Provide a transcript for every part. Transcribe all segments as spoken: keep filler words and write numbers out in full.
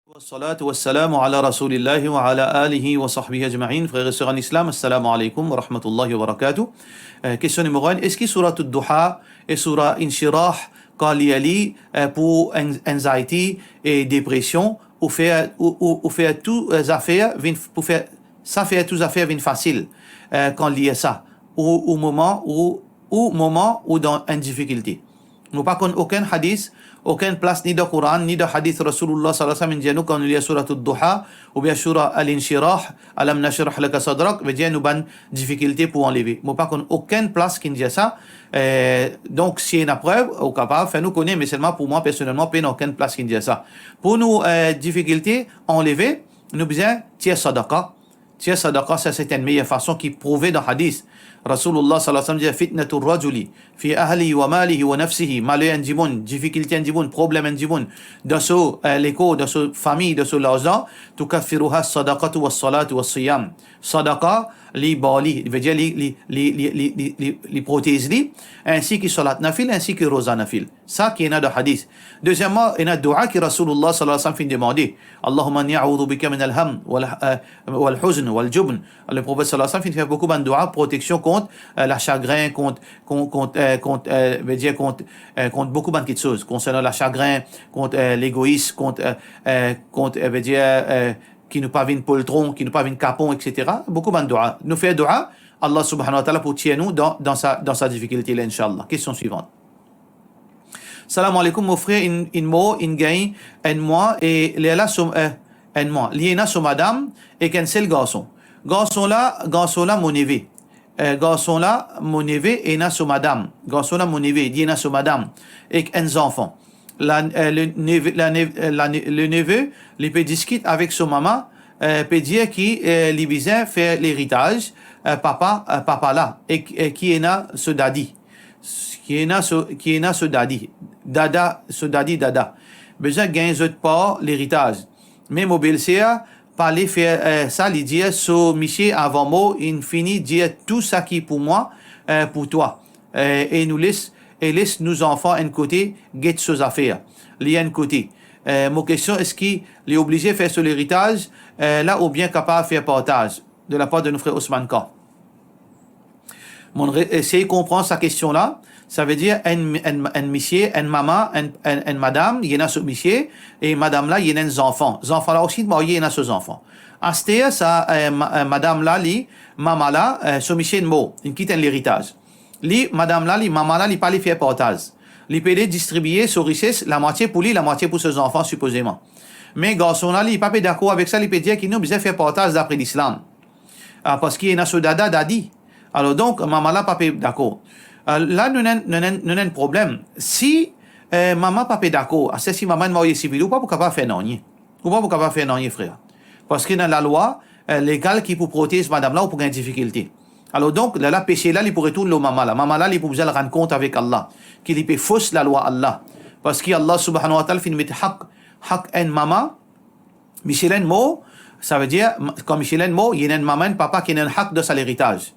Wassalatu wassalamu ala Rasulillahi wa ala alihi wa sahbihi ajma'in. Frer e ser an Islam, assalamu alaikum wa rahmatullahi wa barakatuh. Eh, kestion nimero enn, eski Surat Ad-Duha e Surat Inshirah, kan lir li, eh, pou anx-, anxiety e depresion, ou fer, ou, ou, ou fer tou, eh, zafer vinn, pou fer, sa fer tou zafer vinn fasil, eh, kan lir sa, ou, ou moman, ou, ou moman ou dan enn difikilte. Mo pa konn okenn hadis, okenn plas ni dan Koran, ni dan hadis Rasoulillah sallallahu alayhi wa sallam, inn dir nou kan nou lir Surat Ad-Duha, oubien Surat Al-Inshirah, Alam nashrah laka sadrak, vedir nou bann difikilte pou anleve. Mo pa konn okenn plas ki'nn dir sa. Eh, donk, si ena prev, ou kapav fer nou kone, me selman pou mwa, personelman, pena okenn plas ki'nn dir sa. Pou nou, eh, difikilte anleve, nou bizin tir sadaka. Tir sadaka, sa se enn meyer fason ki prouve dan hadis. Rasoulillah sallallahu alayhi wa sallam dir, "Fitnatu rajuli fi ahlihi wa malihi wa nafsihi." Maler enn dimoun, difikilte enn dimoun, problem enn dimoun, dan so, eh, lekor, dan so fami, dan so larzan, tukaffiruha sadaqatu was salatu was siyam. Sadaka, li bar li, vedir li, li, li protez li, ensi ki salat nafil, ensi ki roza nafil. Sa ki ena dan hadis. Dezieman, ena doua ki Rasoulillah sallallahu alayhi wa sallam finn demande. Allahumma inni a'udhu bika min al-ham wal, eh, wal huzn wal jubn. Le Profet sallallahu alayhi wa sallam finn fer boukou bann doua, proteksion kont, eh, lasagrin, kont, kont, kont, eh, kont, eh, vedir kont, eh, kont boukou bann kiksoz, konsernan lasagrin, kont, eh, legois, kont, eh, eh, kont, eh, vedir, eh, ki nou pa vinn poltron, ki nou pa vinn kapon, et cetera. Boukou bann doua. Nou fer doua, Allah Subhanahu wa Ta'ala pou tir nou dan, dan sa, dan sa difikilte la, inshallah. Kestion swivan. Salam alaikum, mo frer inn, inn mor, inn gagn enn mwa, e lerla so, eh, enn mwa. Li ena so madam ek enn sel garson. Garson la, garson la mo neve. Eh, garson la mo neve ena so madam. Garson la mo neve, li ena so madam ek enn zanfan. La, eh, le neve, la nev-, eh, la ne-, le neve, li pe diskit avek so mama, eh, pe dir ki, eh, li bizin fer leritaz, eh, papa, eh, papa la, e, e ki ena so dadi. Ki ena so, ki ena so dadi, dada, so dadi dada, bizin gagn zot par leritaz. Me mo belser pa le fer, eh, sa, li dir so misie avan mor inn fini dir tou seki pou mwa, eh, pou twa, eh, e nou les, e les nou zanfan enn kote, get so zafer li enn kote. Eh, mo kestion, eski li oblize fer so leritaz, eh, la oubien kapav fer partaz? De la par de nou frer Osman Khan. Mo re-, esey konpran sa kestion la. Savedir enn, enn, enn misie, enn mama, enn, enn, enn madam, li ena so misie, e madam la, li ena enn zanfan. Zanfan la osi marye, li ena so zanfan. Aster sa, eh, ma-, eh, madam la, li, mama la, eh, so misie inn mor, inn kit enn leritaz. Li, madam la, li, mama la, li pa le fer partaz. Li pe le distribie so rises, lamwatie pou li, lamwatie pou so zanfan, sipozeman. Me garson la, li pa pe dakor avek sa, li pe dir ki nou bizin fer partaz dapre Lislam. Ah, parski ena so dada, dadi. Alor donk, mama la pa pe dakor. Ah, la, nou ena, nou ena, nou ena enn problem. Si, eh, mama pa pe dakor, aster si mama inn marye sivil, ou pa pou kapav fer nanye. Ou pa pou kapav fer nanye, frer. Parski ena lalwa, eh, legal ki pou protez madam la, ou pou gagn difikilte. Alor donk, lerla pese la, li pou retourn lor mama la. Mama la, li pou bizin al rann kont avek Allah, ki li pe fors lalwa Allah. Parski Allah Subhanahu wa Ta'ala finn met hak, hak enn mama, misie la inn mor, savedir, ma-, kan misie la inn mor, li ena enn mama, enn papa ki ena enn hak dan sa leritaz.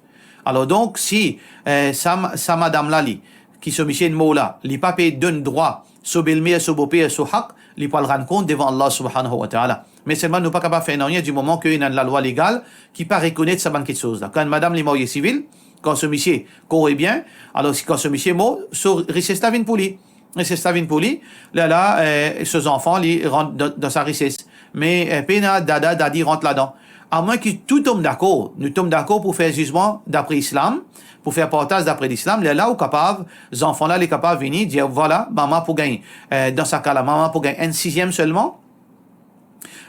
Alor donk, si, eh, sa ma-, sa madam la, li, ki so misie inn mor la, li pa pe donn drwa so belmer, so boper, so hak, li pou al rann kont devan Allah Subhanahu wa Ta'ala. Me selman nou pa kapav fer nanye di moman ki ena enn lalwa legal ki pa rekonet sa bann kiksoz la. Kan enn madam li marye sivil, kan so misie kore bien, alor si kan so misie mor, so rises la vinn pou li. Rises la vinn pou li, lerla, eh, so zanfan, li rant dan, dan sa rises. Me, eh, pena dada, dadi rant ladan. Amwin ki tou tom dakor, nou tom dakor pou fer zizman dapre Islam, pou fer partaz dapre Lislam, lerla ou kapav, zanfan la, li kapav vini, dir, vwala, mama pou gagn, eh, dan sa ka la, mama pou gagn enn siziem selman,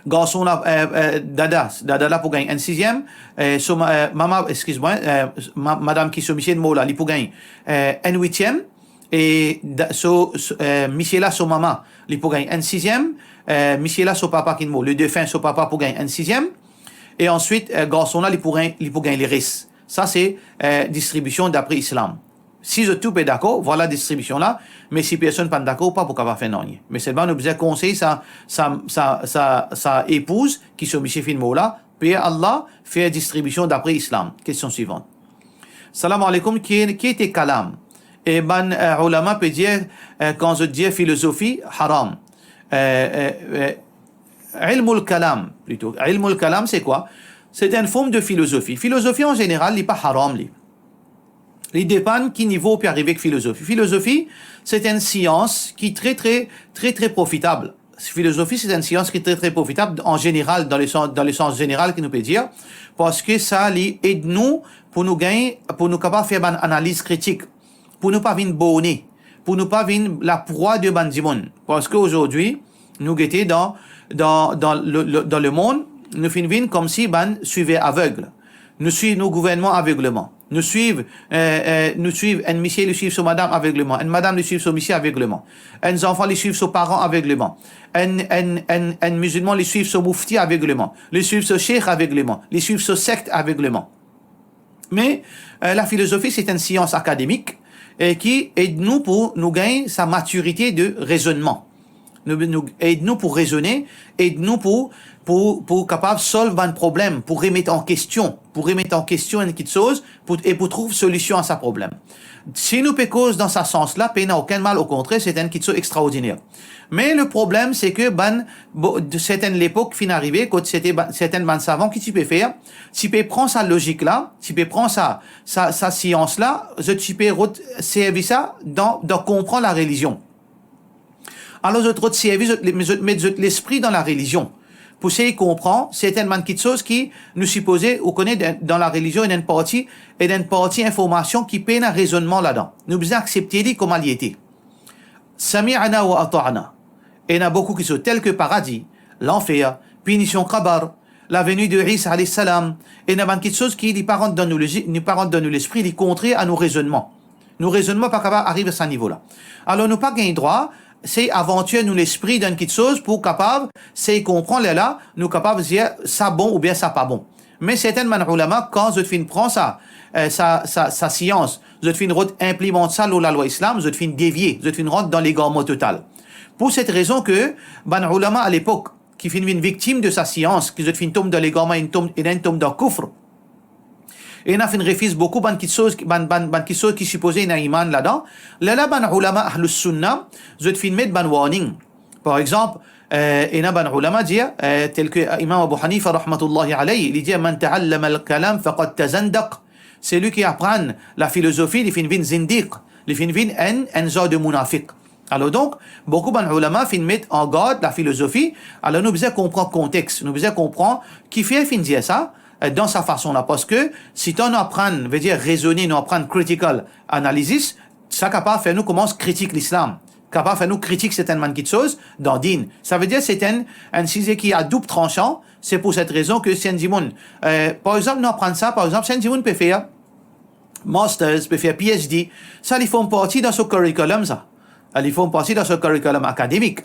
garson la, eh, eh, dada, dada la pou gagn enn siziem, eh, so ma-, eh, mama, eskiz mwa, eh, ma-, madam ki so misie inn mor la, li pou gagn, eh, enn witiem, e da-, so, so, eh, misie la so mama, li pou gagn enn siziem, eh, misie la so papa ki inn mor, le défunt so papa pou gagn enn siziem, e answit, eh, garson la, li pou gagn, li pou gagn leres. Sa se, eh, distribision dapre Islam. Si zot tou pe dakor, vwala distribision la, me si personn pa dakor, pa pou kapav fer nanye. Me selman nou bizin konsey sa, sa, sa, sa, sa epouz ki so misie finn mor la, per Allah, fer distribision dapre Islam. Kestion swivan. Salam alaikum, ki, ki ete kalam? E bann, eh, oulama pe dir, eh, kan zot dir filozofi, haram. Eh, eh, eh, Ilmul kalam, plito. Ilmul kalam, se kwa? Se enn form de filozofi. Filozofi, an zeneral, li pa haram, li. Li depann ki nivo ou pe arive ek filozofi. Filozofi, se enn sians ki tre, tre, tre, tre profitab. Filozofi, se enn sians ki tre, tre profitab, an zeneral, dan le sans, dan le sans zeneral ki nou pe dir, parski sa, li ed nou pou nou gagn, pou nou kapav fer bann analiz kritik, pou nou pa vinn borne, pou nou pa vinn laprwa de bann dimoun. Parski azordi, nou gete dan, dan, dan le, le, dan lemond, nou finn vinn koumsi bann swiver aveg. Nou swiv nou gouvernman avegleman. Nou swiv, eh, eh, nou swiv enn misie, li swiv so madam avegleman. Enn madam, li swiv so misie avegleman. Enn zanfan, li swiv so paran avegleman. Enn, enn, enn, enn mizilman, li swiv so mufti avegleman. Li swiv so sheikh avegleman. Li swiv so sekt avegleman. Me, eh, lafilozofi, se enn sians akademik, eh, ki ed nou pou nou gagn sa matirite de rezonnman. Nou, nou, ed nou pou rezone, ed nou pou, pou, pou kapav solv bann problem, pou remet an kestion, pou remet an kestion enn kiksoz, pou, e pou trouv solision a sa problem. Si nou pe koz dan sa sans la, pena okenn mal, okontrer, se enn kiksoz extraordiner. Me le problem, se ke bann, bo-, de sertenn lepok finn arive, kot sete ba-, sertenn bann savan, ki ti pe fer, ti pe pran sa lozik la, ti pe pran sa, sa, sa sians la, zot ti pe rod-, servi sa dan, dan konpran larelizion. Alor zot rod servi, zot, zot met zot lespri dan larelizion. Pou sey konpran sertenn bann kiksoz ki nou sipoze, ou kone, dan, dan larelizion, ena enn parti, ena enn parti informasion ki pena rezonnman ladan. Nou bizin aksepte li kouma li ete. Sami'na wa ata'na. Ena boukou kiksoz, tel ke paradi, lanfer, pinision kabar, laveni de Isa alayhi salam, ena bann kiksoz ki li pa rant dan nou lezi-, li pa rant dan nou lespri, li kontrer a nou rezonnman. Nou rezonnman pa kapav ariv a sa nivo la. Alor nou pa gagn drwa sey avantir nou lespri dan kiksoz pou kapav sey konpran, lerla nou kapav dir sa bon oubien sa pa bon. Me sertenn bann oulama, kan zot finn pran sa, eh, sa, sa, sa sians, zot finn rod inplimant sa lor lalwa Islam, zot finn devie, zot finn rant dan legarman total. Pou set rezon ke bann oulama alepok ki finn vinn viktim de sa sians, ki zot finn tom dan legarman, inn tom, ena inn tom dan koufr. Ena finn refiz boukou bann kiksoz, bann, bann, bann kiksoz ki sipoze ena iman ladan. Lerla bann oulama Ahlus Sunna, zot finn met bann warning. Par exanp, eh, ena bann oulama dir, eh, tel ke Imam Abu Hanifa rahmatullahi alayh, li dir, "Man ta'allama al-kalam faqad tazandaq." Selwi ki aprann lafilozofi, li finn vinn zindiq, li finn vinn enn, enn zar de munafik. Alor donk, boukou bann oulama finn met an gard lafilozofi. Alor nou bizin konpran kontex, nou bizin konpran kifer finn dir sa, eh, dan sa fason la, parski sitan nou aprann, vedir rezone, nou aprann critical analysis, sa kapav fer nou koumans kritik Lislam, kapav fer nou kritik sertenn bann kiksoz dan din. Savedir sertenn, enn size ki a doub transan, se pou set rezon ke si enn dimoun, eh, par exanp, nou aprann sa, par exanp, si enn dimoun pe fer masters, pe fer P H D, sa li form parti dan so curriculum sa. Li form parti dan so curriculum akademik.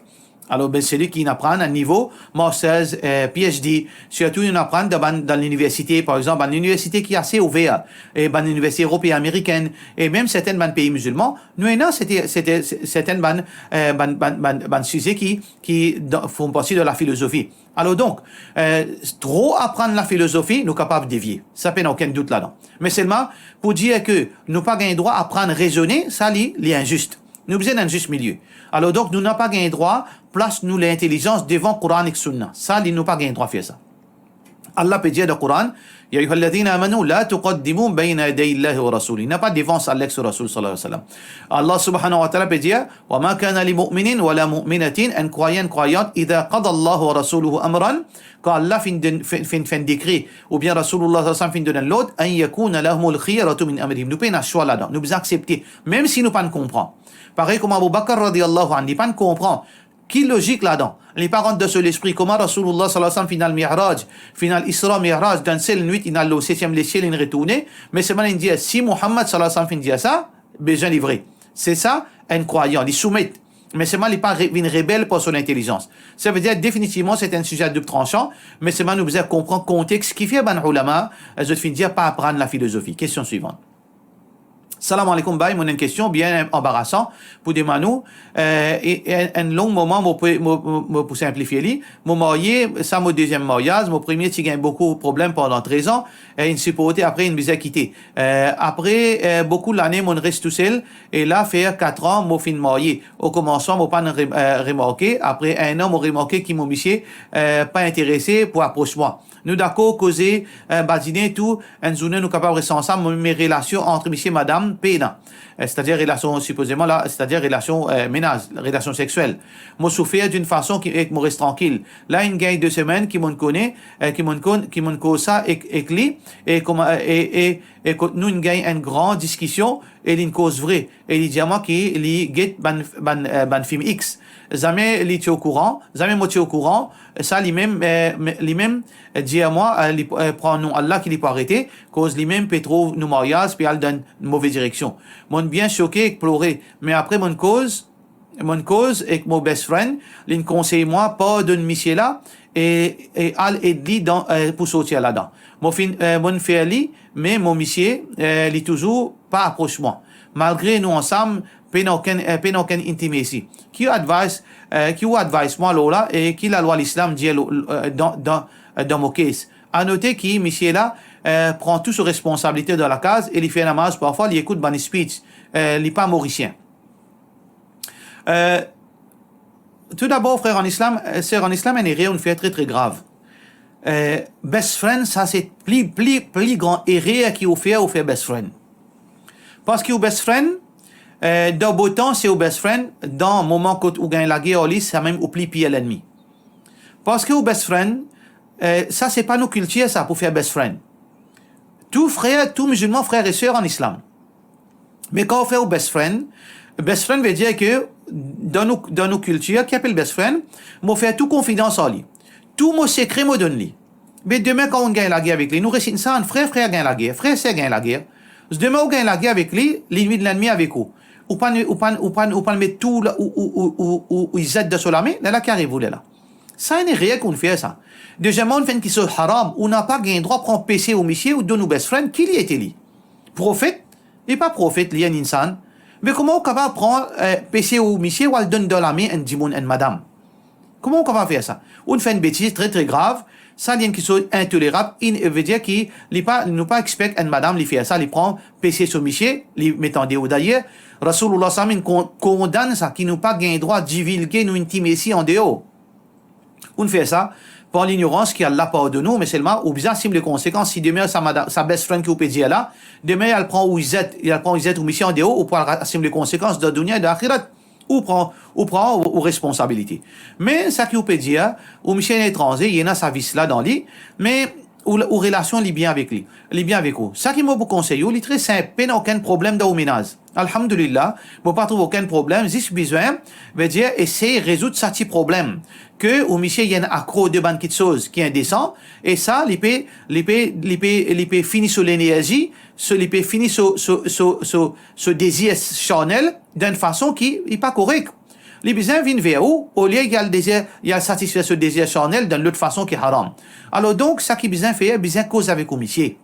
Alor, be, selwi ki inn aprann a nivo masters, eh, P H D, sirtou inn aprann dan bann, dan liniversite, par exanp, bann liniversite ki ase ouver, e bann liniversite eropeen, amerikenn, e mem sertenn bann pei mizilman, nou ena sete, sete, sertenn bann, eh, bann, bann, bann, bann size ki, ki dan, form parti de lafilozofi. Alor donk, eh, tro aprann lafilozofi, nou kapav devie. Sa pena okenn dout ladan. Me selman, pou dir ke nou pa gagn drwa aprann rezone, sa li, li inzis. Nou bizin enn zis milie. Alor donk, nou napa gagn drwa plas nou lintelizans devan Koran ek Sunna. Sa li, nou pa gagn drwa fer sa. Allah pe dir dan Koran, "Ya ayyuhalladhina amanu la tuqaddimu bayna yaday Allahi wa rasulih." Napa devans Allah ek so Rasoul, sallallahu alayhi wa sallam. Allah subhanahu wa ta'ala pe dir, "Wa ma kana li mu'minin wa la mu'minatin, enn krwayan, enn krwayant, idha qada Allahu wa rasuluhu amran," kan Allah finn donn, finn, finn, finn dekre, oubien Rasoulullah sallallahu alayhi wa sallam finn donn enn lord, "an yakuna lahumul khiyaratu min amrihim." Nou pena swa ladan, nou bizin aksepte, mem si nou pa'nn konpran. Parey kouma Abu Bakr radiyallahu anhu, li pa'nn konpran ki lozik ladan. Li pa rant dan so lespri kouma Rasoulullah sallallahu alayhi wa sallam finn al Mi'raj, finn al Isra Mi'raj, dan enn sel nwit, inn al lor setiem lesiel, inn retourne, me selman inn dir, si Muhammad sallallahu alayhi wa sallam finn dir sa, bezwin li vre. Se sa, enn krwayan, li soumet. Me selman li pa re-, vinn rebel par so lintelizans. Savedir, definitivman, se enn size a doub transan, me selman nou bizin konpran kontex kifer bann oulama, zot finn dir pa aprann lafilozofi. Kestion swivan. Salam alaikum, bay, mo ena enn kestion bien anbarasan pou demann ou. Eh, e, e, enn long moman, mo pe, mo, mo, mo pou sinplifie li. Mo marye, sa mo deziem maryaz, mo premie ti gagn boukou problem pandan trez an, e inn siporte, apre inn bizin kite. Eh, apre, eh, boukou lane, mo'nn res tousel, e la fer kat an mo finn marye. Okomansman, mo pa'nn re-, eh, remarke. Apre enn an, mo remarke ki mo misie, eh, pa interese pou apros mwa. Nou dakor koze, eh, badine tou, enn zourne nou kapav res ansam, me relasion ant misie madam pena. Eh, setadir relasion, sipozeman la, setadir relasion, eh, menaz, relasion sexiel. Mo soufer dinn fason ki, ek mo res trankil. La, inn gagn de semenn ki mo'nn kone, eh, ki mo'nn konn, ki mo'nn koz sa ek, ek li, e kouma, e, e, e kot nou inn gagn enn gran diskision, e li'nn koz vre, e li dir mwa ki li get bann, bann, eh, bann fim X. Zame li ti okouran, zame mo ti okouran, sa limem, eh, me-, limem, eh, dir mwa, eh, li, eh, pran non Allah ki li pou arete, koz limem pe trouv nou maryaz pe al dan move direksion. Mo'nn bien soke ek plore, me apre mo'nn koz, mo'nn koz ek mo best friend, li'nn konsey mwa pardonn misie la e, e al ed li dan, eh, pou sortir ladan. Mo finn, eh, mo'nn fer li, me mo misie, eh, li touzour pa apros mwa. Malgre nou ansam, pena okenn, eh, pena okenn intimacy. Ki advice, eh, ki ou advice mwa lor la, e ki lalwa Lislam dir lo-, eh, dan, dan, eh, dan mo case? Anote ki misie la, eh, pran tou so responsabilite dan lakaz e li fer namaz parfwa, li ekout bann speech, eh, li pa morisien. Eh, tou dabor, frer an Islam, eh, ser an Islam, enn erer ou'nn fer tre, tre grav. Eh, best friend, sa se pli, pli, pli gran erer ki ou fer, ou fer best friend. Parski ou best friend, eh, dan bo tan se ou best friend, dan moman kot ou gagn lager ar li, samem ou pli pir lennmi. Parski ou best friend, eh, sa se pa nou kiltir sa pou fer best friend. Tou frer, tou mizilman, frer e ser an Islam. Me kan ou fer ou best friend, best friend vedir ke dan nou, dan nou kiltir ki apel best friend, mo fer tou konfidans ar li. Tou mo sekre mo donn li. Me demin kan ou gagn lager avek li, nou res enn sa, frer, frer gagn lager, frer, ser gagn lager. Demin ou gagn lager avek li, li vinn lennmi avek ou. Ou pa'nn, ou pa'nn, ou pa'nn, ou pa'nn met tou la, ou, ou, ou, ou, ou, ou izet dan so lame, lerla ki ariv ou lerla? Sa enn erer ki ou'nn fer sa. Dezieman, ou'nn fer enn kiksoz haram, ou napa gagn drwa pran pese ou misie, ou donn ou best friend, ki li ete li? Profet? Li pa profet, li enn insan. Me kouma ou kapav pran, eh, pese ou misie, ou al donn dan lame enn dimoun, enn madam? Kouma ou kapav fer sa? Ou'nn fer enn betiz tre, tre grav. Sa li enn kiksoz intolerab, in-, vedir ki li pa, nou pa expect enn madam li fer sa, li pran pese so misie, li met andeor. Dayer, Rasoulullah sallam inn kon-, kondann sa, ki nou pa gagn drwa divilge nou intimacy andeor. Ou'nn fer sa par lignorans, ki Allah pardonn ou, me selman ou bizin asim le konsekans. Si demin sa madam, sa best friend ki ou pe dir la, demin li al pran ou izet, li al pran ou izet ou misie andeor, ou pou al asim le konsekans dan dunia e dan axirat. Ou pran, ou pran ou, ou responsabilite. Me sa ki ou pe dir, ou misie enn etranze, li ena sa vis la dan li, me ou, ou relasion li bien avek li, li bien avek ou. Sa ki mo pou konsey ou, li tre sinp, pena okenn problem dan ou menaz. Alhamdulillah, mo pa trouv okenn problem, zis bizin, vedir, esey rezoud sa ti problem. Ke ou misie inn akro de bann kiksoz ki indesan, e sa, li pe, li pe, li pe, li pe fini so lenerzi, so, li pe fini so, so, so, so, so dezir charnel dan enn fason ki, ki pa korek. Li bizin vinn ver ou, olie li al dezir, li al satisfer so dezir charnel dan lot fason ki haram. Alor donk, sa ki bizin fer, bizin koz avek ou misie.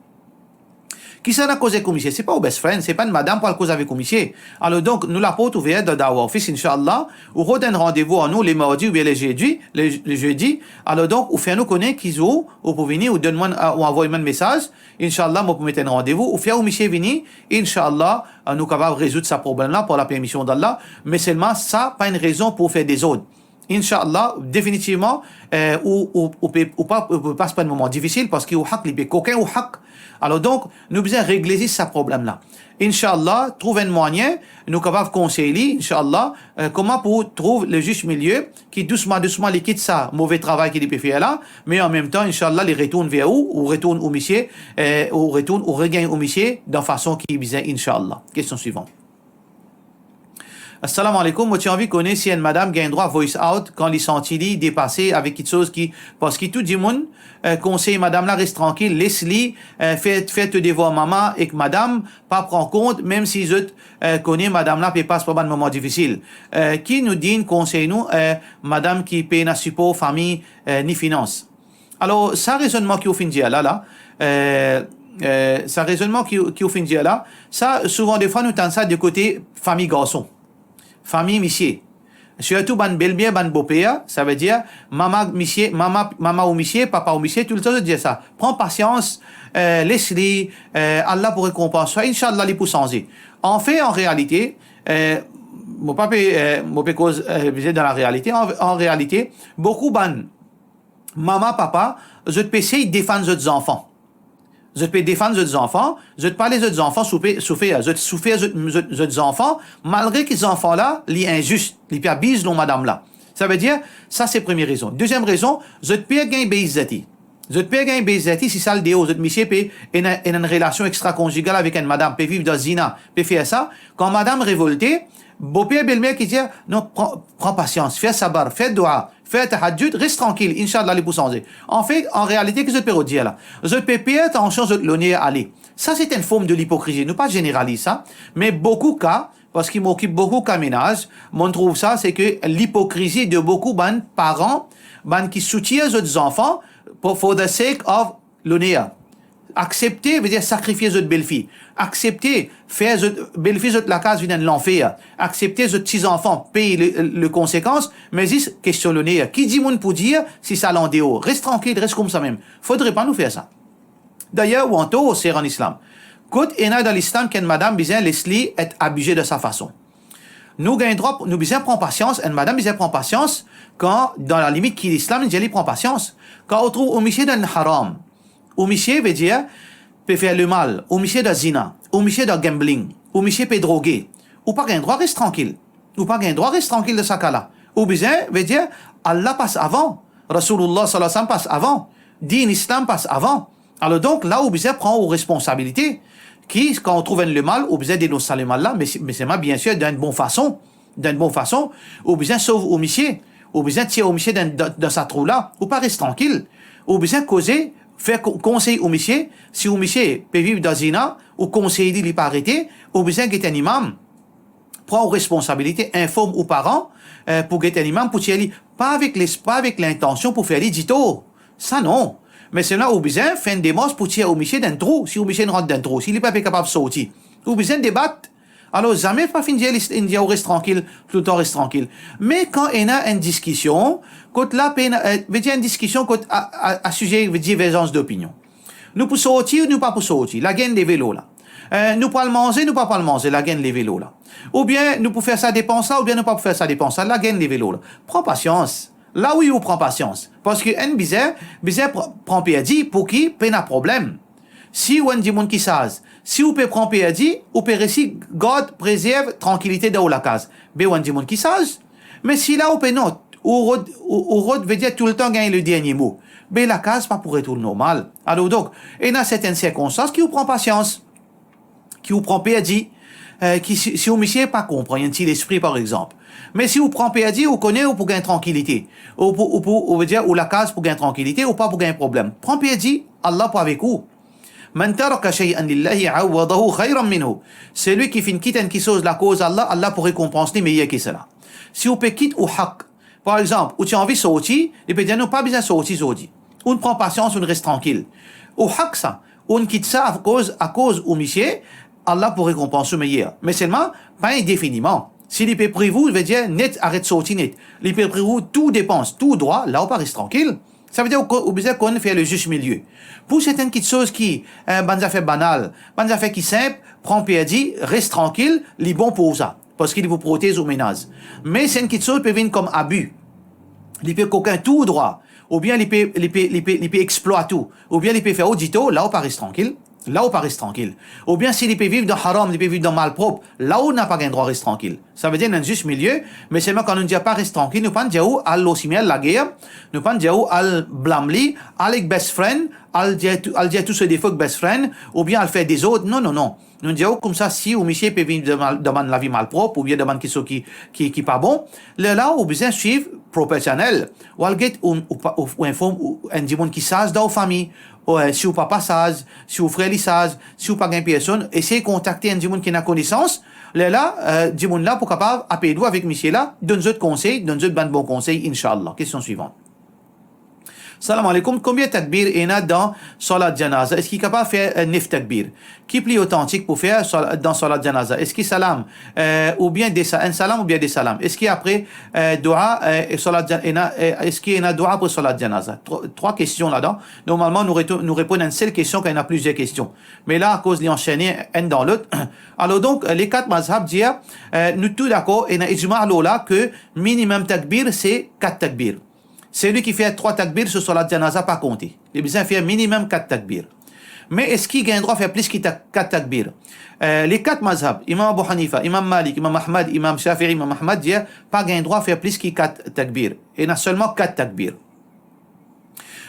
Kisannla koz ek ou misie? Se pa ou best friend, se pa enn madam pou al koz avek ou misie. Alor donk, nou laport ouver dan Dawah Office, inshallah. Ou rod enn randevou ar nou le mardi oubien le zedi, le, le zedi. Alor donk, ou fer nou kone ki zour ou pou vini, ou donn mwa, ou avoy mwa enn mesaz. Inshallah, mo pou met enn randevou. Ou fer ou misie vini, inshallah, nou kapav rezoud sa problem la par la permision d'Allah. Me selman, sa pa enn rezon pou fer dezord. Inshallah, definitivman, eh, ou, ou, ou pe, ou pa, ou pe pas par enn moman difisil, parski ou hak, li pe kokin ou hak. Alor donk, nou bizin regle zis sa problem la. Inshallah, trouv enn mwayin, nou kapav konsey li, inshallah, eh, kouma pou trouv le zis milie, ki dousman, dousman, li kit sa move travay ki li pe fer la, me anmemtan, inshallah, li retourn ver ou, ou retourn ou misie, eh, ou retourn, ou regagn ou misie dan fason ki bizin, inshallah. Kestion swivan. Assalamu alaikum, mo ti anvi kone si enn madam gagn drwa voice out kan li santi li depase avek kiksoz ki, parski tou dimoun, eh, konsey madam la res trankil, les li, eh, fer, fer to devwar mama ek madam, pa pran kont, mem si zot, eh, kone madam la pe pas par bann moman difisil. Eh, ki nou dir, konsey nou, eh, madam ki pena sipor fami, eh, ni finans. Alor, sa rezonnman ki ou finn dir la, la, eh, eh, sa rezonnman ki, ki ou finn dir la, sa, souvan defwa, nou tann sa de kote fami garson, fami misie. Sirtou bann belmer, bann boper, savedir mama misie, mama, mama ou misie, papa ou misie, toultan zot dir sa. Pran pasians, eh, les li, eh, Allah pou rekonpans twa, inshallah, li pou sanze. Anfet, an realite, eh, mo pa pe, eh, mo pe koz, eh, bizin dan larealite. An, an realite, boukou bann mama, papa, zot pe sey defann zot zanfan. Zot pe defann zot zanfan, zot pa les zot zanfan soupe-, soufer, zot soufer zot, zot, zot zanfan, malgre ki zanfan la, li inzis, li pe abiz lor madam la. Savedir, sa se premie rezon. Deziem rezon, zot per gagn beizati. Zot per gagn beizati si sa al deor, zot misie pe ena, ena enn relasion extrakonzigal avek enn madam, pe viv dan zina, pe fer sa. Kan madam revolte, boper, belmer ki dir, "Non, pran, pran pasians, fer sabar, fer dua, fer tahajjud, res trankil, inshallah, li pou sanze." Anfet, an realite, ki zot pe rod dir la? Zot pe per tansion zot loner ale. Sa, se enn form de lipokrizi. Nou pa zeneraliz sa, me boukou ka, parski mo okip boukou ka menaz, mo trouv sa, se ke lipokrizi de boukou bann paran, bann ki soutir zot zanfan, pou, for the sake of loner. Aksepte, vedir sakrifie zot belfi. Aksepte fer zot belfi, zot lakaz vinn enn lanfer. Aksepte zot ti zanfan pey le, le konsekans, me zis kestion loner. Ki dimoun pou dir si sa al an deor? Res trankil, res koumsa mem. Fodre pa nou fer sa. Dayer, ou antor, ser an Islam, kot ena dan Lislam ki enn madam bizin les li et abize dan sa fason? Nou gagn drwa, nou bizin pran pasians, enn madam bizin pran pasians, kan, dan lalimit ki Lislam dir li pran pasians. Kan ou trouv ou misie dan haram, ou misie, vedir, pe fer lemal, ou misie dan zina, ou misie dan gambling, ou misie pe droge, ou pa gagn drwa res trankil. Ou pa gagn drwa res trankil dan sa ka la. Ou bizin, vedir, Allah pas avan, Rasoulillah sallallahu alayhi wa sallam pas avan, din Islam pas avan. Alor donk, la ou bizin pran ou responsabilite, ki, kan ou trouv enn lemal, ou bizin denons sa lemal la, me, me selman, biensir, dan enn bon fason. Dan enn bon fason, ou bizin sov ou misie, ou bizin tir ou misie dan, dan, dan sa trou la, ou pa res trankil. Ou bizin koze, fer ko-, konsey ou misie, si ou misie pe viv dan zina, ou konsey li, li pa arete, ou bizin get enn imam, pran ou responsabilite, inform ou paran, eh, pou get enn imam pou tir li, pa avek les-, pa avek lintansion pou fer li ditor. Sa non. Me selman ou bizin fer enn demars pou tir ou misie dan enn trou, si ou misie inn rant dan enn trou, si li pa pe kapav sorti. Ou bizin debat. Alor, zame pa finn dir li, finn dir ou res trankil, toultan res trankil. Me kan ena enn diskision, kot la pena, eh, vedir enn diskision kot a, a, a size diverzans dopinion. Nou pou sorti ou nou pa pou sorti, lagard leve lor la. Eh, nou pou al manze, nou pa pou al manze, lagard leve lor la. Oubien nou pou fer sa depans la, oubien nou pa pou fer sa depans la, lagard leve lor la. Pran pasians. La wi, ou pran pasians. Parski enn bizin, bizin pr-, pran perdi pou ki pena problem. Si ou enn dimoun ki saz, si ou pe pran perdi, ou pe resi gard, prezerv trankilite dan ou lakaz. Be ou enn dimoun ki saz. Me si la ou pe non, ou rod, ou, ou rod, vedir toultan gagn le dernie mo, be lakaz pa pou retourn normal. Alor donk, ena sertenn sirkonstans ki ou pran pasians, ki ou pran perdi, eh, ki si, si ou misie pa konpran, enn ti lespri par exanp. Me si ou pran perdi, ou kone ou pou gagn trankilite. Ou pou, ou pou, ou vedir, ou lakaz pou gagn trankilite, ou pa pou gagn problem. Pran perdi, Allah pou avek ou. Man taraka shay'an lillahi awwadahu khayran minhu. Selwi ki finn kit enn kiksoz lakoz Allah, Allah pou rekonpans li meyer ki sela. Si ou pe kit ou hak, par exanp, ou ti anvi sorti, li pe dir, "Non, pa bizin sorti zordi." Ou'nn pran pasians, ou'nn res trankil. Ou hak sa, ou'nn kit sa akoz, akoz ou misie, Allah pou rekonpans ou meyer. Me selman, pa indefiniman. Si li pe priv ou, vedir net, aret sorti net. Li pe priv ou tou depans, tou drwa, la ou pa res trankil. Savedir ou ko-, ou bizin konn fer le zis milie. Pou sertenn kiksoz ki, eh, bann zafer banal, bann zafer ki sinp, pran perdi, res trankil, li bon pou ou sa. Parski li pou protez ou menaz. Me si enn kiksoz pe vinn kom abi, li pe kokin tou drwa, oubien li pe, li pe, li pe, li pe explwat ou, oubien li pe fer ou ditor, la ou pa res trankil. La ou pa res trankil. Oubien si li pe viv dan haram, li pe viv dan malprop, la ou napa gagn drwa res trankil. Savedir, nou enn zis milie, me selman kan nou dir pa res trankil, nou pa'nn dir ou al lor sime al lager, nou pa'nn dir ou al blam li, al ek best friend, al dir tou, al dir tou so defo ek best friend, oubien al fer dezord. Non, non, non. Nou dir ou koumsa, si ou misie pe viv dan mal-, dan bann lavi malprop, oubien dan bann kiksoz ki, ki, ki pa bon, lerla ou bizin swiv proper channel. Ou al get ou, ou pa, ou, ou inform ou, enn dimoun ki saz dan ou fami, ou, eh, si ou papa saz, si ou frer li saz, si ou pa gagn personn, esey kontakte enn dimoun ki ena konesans. Lerla, eh, dimoun la pou kapav apel ou avek misie la, donn zot konsey, donn zot bann bon konsey, inshallah. Kestion swivan. Salam aleykoum, konbien takbir ena dan salat janaza? Eski kapav fer, eh, nef takbir? Ki pli otantik pou fer sal-, dan salat janaza? Eski salam, eh, oubien de sa-, enn salam oubien de salam? Eski apre, eh, doua, eh, salat jan-, ena, eh, eski ena doua apre salat janaza? Tro-, trwa kestion ladan. Normalman, nou retou-, nou reponn enn sel kestion kan ena plizier kestion. Me la, akoz li ansene enn dan lot. Alor donk, eh, le kat mazhab dir, eh, nou tou dakor, ena ijma lor la ke minimum takbir, se kat takbir. Seli ki fer trwa takbir so salat janaza pa konte. Li bizin fer minimum kat takbir. Me eski gagn drwa fer plis ki ta-, kat takbir? Eh, le kat mazhab, Imam Abu Hanifa, Imam Malik, Imam Ahmad, Imam Shafi'i, Imam Ahmad dir, pa gagn drwa fer plis ki kat takbir. Ena selman kat takbir.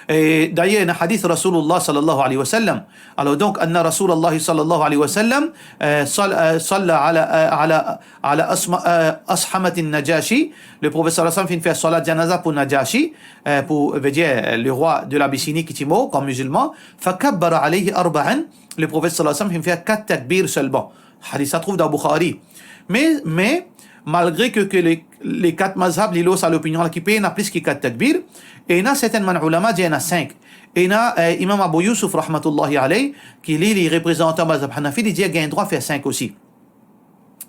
E dayer, ena hadith Rasoulillah sallallahu alayhi wa sallam. Alor donk, anna Rasoulillah sallallahu alayhi wa sallam, eh, sal-, eh, salla ala, eh, ala, ala asma-, eh, ashamatin Najashi. Le Profet sallallahu alayhi wa sallam finn fer salat janaza pou Najashi, eh, pou, vedir, eh, lerwa de Labisini ki ti mor kom mizilman. Fakabbara alayhi arba'an. Le Profet sallallahu alayhi wa sallam finn fer kat takbir selman. Hadith sa trouv dan Bukhari. Me, me, malgre ke, ke le, le kat mazhab, li lor sa lopinion la ki pe ena plis ki kat takbir, ena sertin bann oulama dir ena sink. Ena, eh, Imam Abu Yusuf rahmatullahi alayh, ki li, li reprezantan mazhab Hanafi, li dir gagn drwa fer sink osi.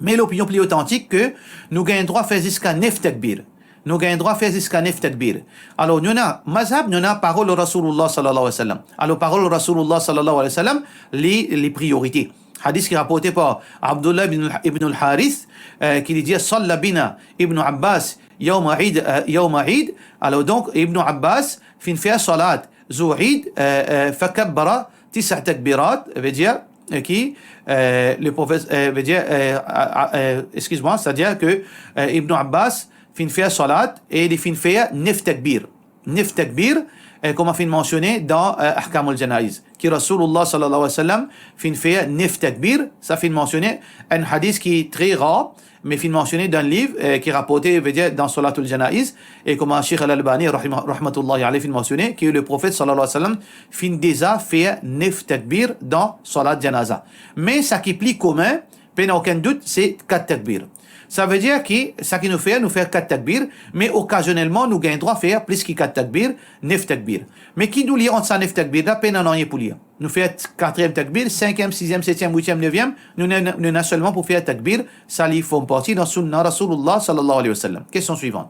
Me lopinion pli otantik ke nou gagn drwa fer ziska nef takbir. Nou gagn drwa fer ziska nef takbir. Alor, nou ena mazhab, nou ena parol Rasoulillah sallallahu alayhi wa sallam. Alor, parol Rasoulillah sallallahu alayhi wa sallam, li, li priorite. Hadith ki raporte par Abdullah ibn, ibn al-Harith, eh, ki li dir, salla bina Ibn Abbas yawma Eid, eh, yawma Eid. Alor donk, Ibn Abbas finn fer salat zour Eid, eh, eh, fakabbara tis'a takbirat, vedir, eh, ki, eh, le Profet, eh, vedir, eh, a, a, eh, exkiz mwa, setadir ke, eh, Ibn Abbas finn fer salat e li finn fer nef takbir. Nef takbir, eh, kouma finn mansione dan, eh, Ahkamul Janaiz, ki Rasoulillah sallallahu alayhi wa sallam finn fer nef takbir, sa finn mansione, enn hadith ki tre rar, me finn mansione dan liv, eh, ki raporte, vedir, dan Salatul Janaiz, e kouma Sheikh Al-Albani, rahima-, rahmatullahi alayh, finn mansione, ki le Profet sallallahu alayhi wa sallam finn deza fer nef takbir dan salat janaza. Me sa ki pli komin, pena okenn dout, se kat takbir. Savedir ki, sa ki nou fer, nou fer kat takbir, me okazionelman, nou gagn drwa fer plis ki kat takbir, nef takbir. Me ki nou lir ant sa nef takbir la, pena nanye pou lir. Nou fer katriem takbir, sinkiem, siziem, setiem, witiem, neviem, nou ena, nou ena selman pou fer takbir, sa li form parti dan sunna Rasoulillah sallallahu alayhi wa sallam. Kestion swivan.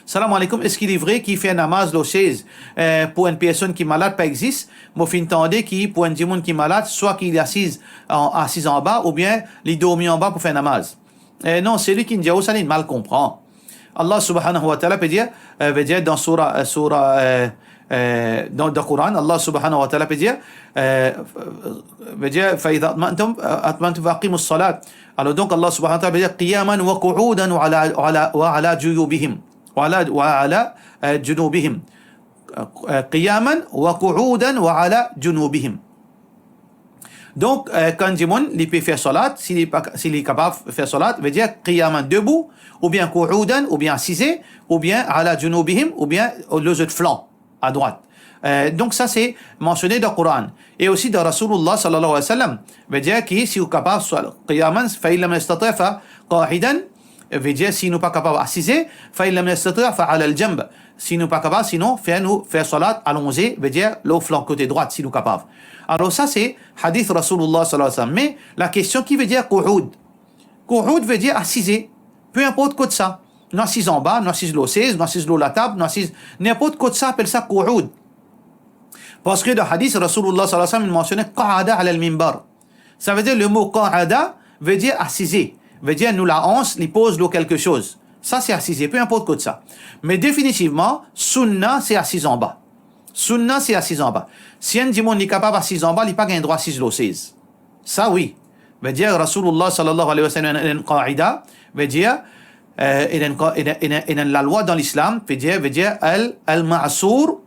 Salam aleykoum, eski li vre ki fer namaz lor sez, eh, pou enn personn ki malad pa exist? Mo finn tande ki pou enn dimoun ki malad, swa ki li asiz an, asiz anba, oubien li dormi anba pou fer namaz. Eh, non, seli ki dir ou sa, li mal konpran. Allah subhanahu wa ta'ala pe dir, eh, vedir dan soura, eh, soura, eh, eh, dan, dan Koran, Allah subhanahu wa ta'ala pe dir, eh, vedir, fa idha atma'nantum, eh, atma'nantum fa aqimus salat. Alor donk, Allah subhanahu wa ta'ala pe dir, qiyaman wa qu'udan wa ala, wa ala, wa ala juyubihim. Wa ala, wa ala, eh, junubihim. Eh, qiyaman wa qu'udan wa ala junubihim. Donk, eh, kan dimoun, li pe fer salat, si li pa, si li kapav fer salat, vedir qiyaman, debou, oubien qu'udan, oubien asize, oubien ala junubihim, oubien lor zot flan, adrwat. Eh, donk sa se mansione dan Koran. E osi dan Rasoulillah sallallahu alayhi wa sallam, vedir ki si ou kapav swa qiyaman, fa in lam yastati' fa qa'idan, vedir si nou pa kapav asize, fa in lam yastati' fa ala al-janb. Si nou pa kapav, sinon, fer nou, fer salat alonze, vedir lor flan kote drwat, si nou kapav. Alor sa se hadith Rasoulillah sallallahu alayhi wa sallam. Me lakestion, ki vedir qu'ud? Qu'ud vedir asize, pe inport kot sa. Nou asiz anba, nou asiz lor sez, nou asiz lor latab, nou asiz ninport kot sa, apel sa qu'ud. Parski dan hadith, Rasoulillah sallallahu alayhi wa sallam, li mansione qa'ada ala al-minbar. Savedir, le mo qa'ada vedir asize, vedir nou laans li poz lor kelke soz. Sa se asize, pe inport kot sa. Me definitivman, sunna se asiz anba. Sunna se asiz anba. Si enn dimoun li kapav asiz anba, li pa gagn drwa asiz lor sez. Sa wi. Vedir Rasoulillah sallallahu alayhi wa sallam, ena enn qaida, vedir, eh, ena enn qa-, ena, ena, ena enn lalwa dan Lislam, vedir, vedir al, al-ma'sur,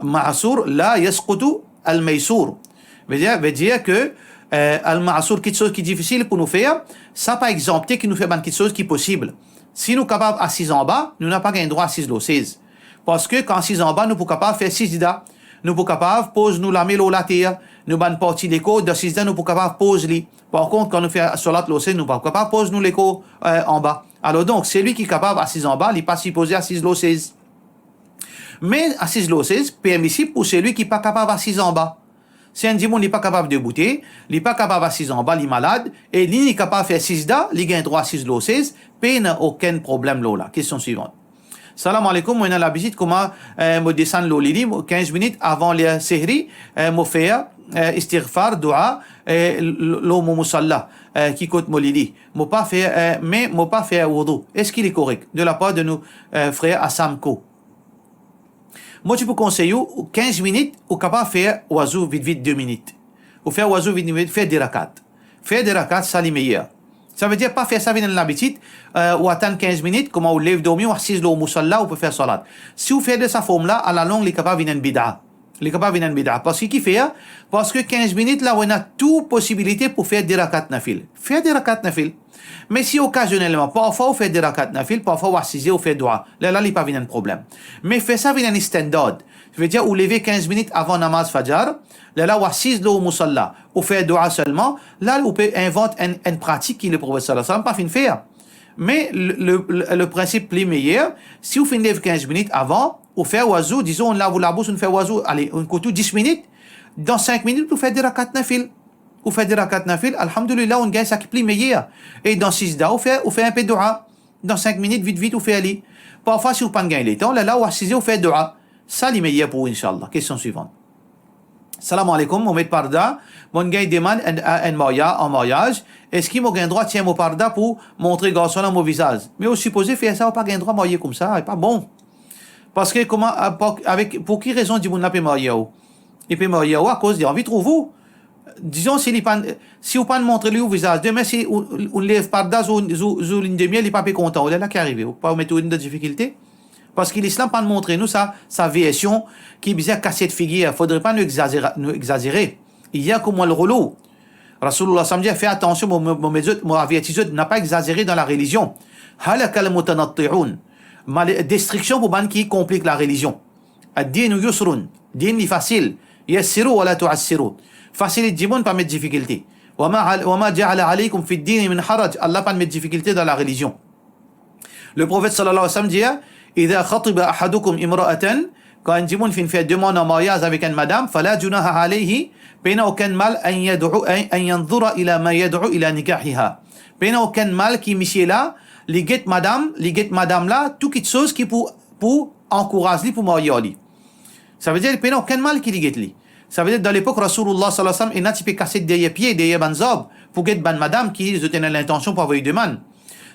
ma'sur la yasqutu al-maysur. Vedir, vedir ke, eh, al-ma'sur, kitsoz ki difisil pou nou fer, sa pa exanpte ki nou fer bann kitsoz ki posib. Si nou kapav asiz anba, nou napa gagn drwa asiz lor sez. Parski kan asiz anba, nou pou kapav fer sijda, nou pou kapav poz nou lame lor later, nou bann parti lekor dan sijda, nou pou kapav poz li. Par kont, kan nou fer salat lor sez, nou pa kapav poz nou lekor, eh, anba. Alor donk, seli ki kapav asiz anba, li pa sipoze asiz lor sez. Me asiz lor sez, permisib pou selwi ki pa kapav asiz anba. Si enn dimoun li pa kapav deboute, li pa kapav asiz anba, li malad, e li, li kapav fer sizda, li gagn drwa asiz lor sez, pena okenn problem lor la. Kestion swivan. Salam aleykoum, mo ena labitid kouma, eh, mo desann lor lili, mo, kinz minit avan ler sehri, eh, mo fer, eh, istighfar, doua, eh, l-, l-, lor mo mousalla, eh, ki kot mo lili. Mo pa fer, eh, me mo pa fer woudou. Eski li korek? De lapar de nou, eh, frer Asam Ko. Mo ti pou konsey ou, kinz minit, ou kapav fer wazou vit vit de minit. Ou fer wazou vit vit, fer de rakat. Fer de rakat, sa li meyer. Savedir pa fer sa vinn enn labitid, eh, ou atann kinz minit, kouma ou lev dormi, ou asiz lor mousalla, ou pe fer salat. Si ou fer de sa form la, alalong, li kapav vinn enn bida. Li kapav vinn enn bida. Parski kifer? Parski kinz minit la, ou ena tou posibilite pou fer de rakat nafil. Fer de rakat nafil. Me si okazionnelman, parfwa ou fer de rakat nafil, parfwa ou asize, ou fer doua, lerla li pa vinn enn problem. Me fer sa vinn enn standard. Savedir ou leve kinz minit avan namaz fajar, lerla ou asiz lor mousalla, ou fer doua selman, la ou pe invant enn, enn pratik ki Leprofet sallallahu alayhi wa sallam pa finn fer. Me le, le, le, le prinsip pli meyer, si ou finn lev kinz minit avan, ou fer wazou, dizon, ou lav ou labous, ou fer wazou, ale, ou kout ou dis minit, dan sink minit, ou fer de rakat nafil. Ou fer de rakat nafil, alhamdulillah, ou gagn sa ki pli meyer. E dan sizda, ou fer, ou fer enpe doua. Dan sink minit, vit vit, ou fer li. Parfwa, si ou pa'nn gagn letan, lerla ou asize, ou fer doua. Sa li meyer pou ou, inshallah. Kestion swivan. Salam aleykoum, mo met parda, mo'nn gagn demann enn, enn marya-, an maryaz, eski mo gagn drwa tir mo parda pou montre garson la mo vizaz? Me ou sipoze fer sa, ou pa gagn drwa marye koumsa, e pa bon. Parski kouma, a, pa, avek, pou ki rezon dimoun la pe marye ou? Li pe marye ou akoz li anvi trouv ou. Dizon, si li pa'nn, si ou pa'nn montre li ou vizaz, demin si ou, ou lev parda zour, zour, zour linn de miel, li pa pe kontan, ou lerla ki arive, ou pa met ou dan difikilte? Parski Lislam pa'nn montre nou sa, sa version ki bizin kasiet figir. Fodre pa nou exazera-, nou exazere. Iyyakum wal ghulu. Rasoulullah sallam dir, fer atansion, mo, mo, mo met zot, mo averti zot, napa exazere dan larelizion. Halakal mutanatti'un. Male-, destriksion pou bann ki konplik larelizion. Ad-dinu yusrun. Din li fasil. Yassiru wa la tu'assiru. Fasilit dimoun, pa met difikilte. Wa ma al-, wa ma ja'ala alaykum fid dini min haraj. Allah pa'nn met difikilte dan larelizion. Leprofet sallallahu alayhi wa sallam dir, "Idha khatiba ahadukum imra'atan," kan enn dimoun finn fer demann an maryaz avek enn madam, "fala junaha alayhi," pena okenn mal, "an yad'u, an, an yanzura ila ma yad'u ila nikahiha." Pena okenn mal ki misie la, li get madam, li get madam la, tou kitsoz ki pou, pou ankouraz li pou marye ar li. Savedir, pena okenn mal ki li get li. Savedir, dan lepok Rasoulullah sallallahu alayhi wa sallam, ena ti pe kasiet deryer pie, deryer bann zarb, pou get bann madam ki zot ena lintansion pou avoy demann.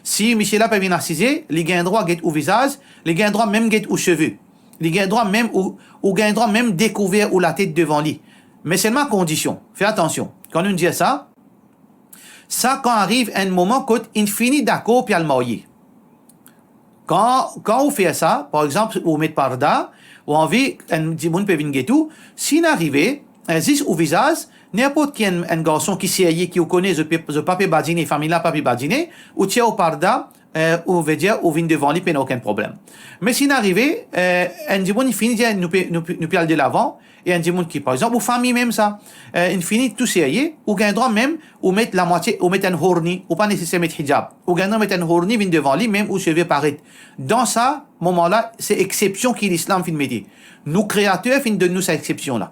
Si misie la pe vinn asize, li gagn drwa get ou vizaz, li gagn drwa mem get ou seve. Li gagn drwa mem ou, ou gagn drwa mem dekouver ou latet devan li. Me selman kondision, fer atansion. Kan nou dir sa, sa kan ariv enn moman kot inn fini dakor pou al marye. Kan, kan ou fer sa, par exanp, ou met parda, ou anvi enn dimoun pe vinn get ou, si inn arive, eh, zis ou vizaz, ninport ki enn, enn garson ki serye, ki ou kone, zot pe, zot pa pe badine, fami la pa pe badine, ou tir ou parda, eh, ou vedir ou vinn devan li, pena okenn problem. Me si inn arive, eh, enn dimoun fini dir, nou pe, nou pe, nou pe al delavan, e enn dimoun ki, par exanp, ou fami mem sa, eh, inn fini tou serye, ou gagn drwa mem, ou met lamwatie, ou met enn horni, ou pa neseser met hijab. Ou gagn drwa met enn horni, vinn devan li, mem ou seve paret. Dan sa moman la, se exsepsion ki Lislam finn mete. Nou Kreater finn donn nou sa exsepsion la.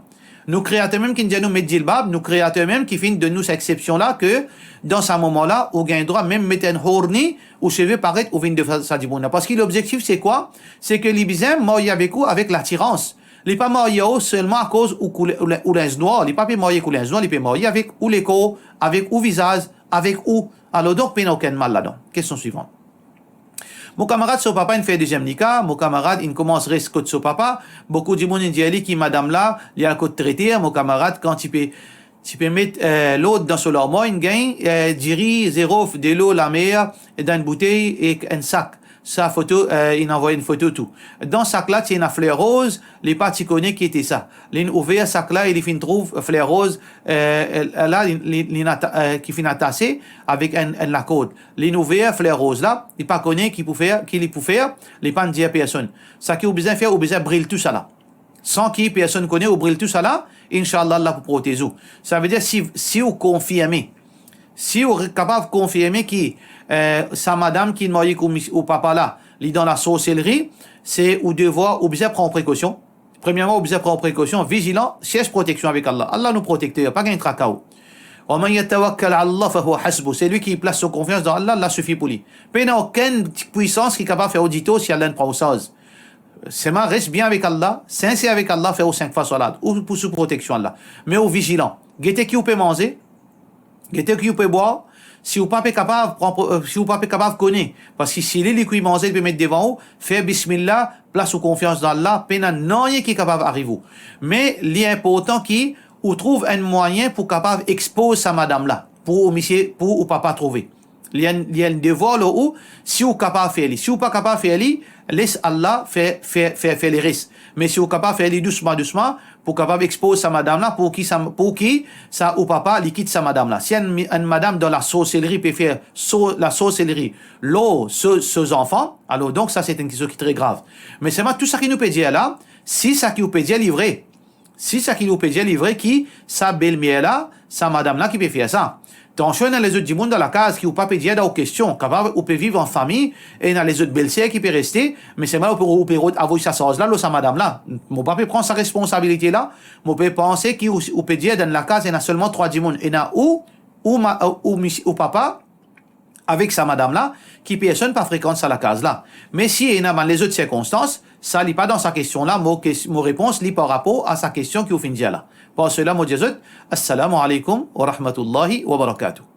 Nou Kreater mem ki dir nou met jilbab, nou Kreater mem ki finn donn nou sa exsepsion la, ke dan sa moman la, ou gagn drwa mem met enn horni, ou seve paret, ou vinn devan sa dimoun la. Parski lobzektif se kwa? Se ke li bizin marye avek ou avek latirans. Li pa marye ou selman akoz ou koule-, ou lin-, ou linz nwar. Li pa pe marye ek ou linz nwar, li pe marye avek ou lekor, avek ou vizaz, avek ou. Alor donk, pena okenn mal ladan. Kestion swivan. Mo kamarad so papa inn fer deziem nika, mo kamarad inn koumans res kot so papa. Boukou dimoun inn dir li ki madam la, li al kot treter, mo kamarad kan ti pe, ti pe met, eh, lord dan so larmwar, inn gagn, eh, diri, zerof, delo lamer, dan enn boutey ek enn sak. Sa foto, eh, inn anvoy enn foto tou. Dan sak la, ti ena fler roz, li pa ti kone ki ete sa. Linn ouver sak la e li finn trouv fler roz, eh, la, li, li, linn ata-, eh, ki finn atase avek enn, enn lakord. Linn ouver fler roz la, li pa kone ki pou fer, ki li pou fer, li pa'nn dir personn. Saki ou bizin fer, ou bizin bril tousala. San ki personn kone, ou bril tousala, inshallah, Allah pou protez ou. Savedir, si, si ou konfirme, si ou re-, kapav konfirme ki, eh, sa madam ki marye ek ou mis-, ou papa la, li dan lasorselri, se ou devwar, ou bizin pran prekosion. Premierman, ou bizin pran prekosion, vizilan, siers proteksion avek Allah. Allah nou protekter, pa gagn traka ou. Wa man yatawakkal ala Allah fahuwa hasbuh. Selwi ki plas so konfians dan Allah, Allah sifi pou li. Pena okenn pwisans ki kapav fer ou ditor si Allah inn pran ou sarz. Selman res bien avek Allah, sinser avek Allah, fer ou sink fwa swalawat, ou pou sou proteksion Allah. Me ou vizilan. Gete ki ou pe manze, gete ki ou pe bwar, si ou pa pe kapav pran pro-, euh, si ou pa pe kapav kone, parski si li, li kwi manze, li pe met devan ou, fer bismillah, plas ou konfians dan Allah, pena nanye ki kapav ariv ou. Me li inportan ki ou trouv enn mwayin pou kapav expoz sa madam la, pou ou misie, pou ou papa trouve. Li enn, li enn devwar lor ou, si ou kapav fer li. Si ou pa kapav fer li, les Allah fer, fer, fer, fer leres. Me si ou kapav fer li dousman, dousman, pou kapav expoz sa madam la, pou ki sa, pou ki sa ou papa, li kit sa madam la. Si enn mi-, enn madam dan lasorselri pe fer so-, lasorselri lor so, so zanfan, alor donk sa se enn kiksoz ki tre grav. Me selman tou sa ki nou pe dir la, si sa ki ou pe dir li vre, si sa ki ou pe dir li vre ki sa belmer la, sa madam la ki pe fer sa. Tansion ena lezot dimoun dan lakaz ki ou pa pe dir dan ou kestion. Kapav ou pe viv an fami, e ena lezot belser ki pe reste, me selman ou pe, ou pe rod avoy sa sarz la lor sa madam la. Mo pa pe pran sa responsabilite la. Mo pe panse ki ou, ou pe dir dan lakaz ena selman trwa dimoun. Ena ou, ou ma-, ou misi-, ou papa, avek sa madam la, ki personn pa frekant sa lakaz la. Me si ena bann lezot sirkonstans, sa li pa dan sa kestion la, mo kes-, mo repons li par rapor a sa kestion ki ou finn dir la. Par sela, mo dir zot, Assalamu alaikum wa rahmatullahi wa barakatuh.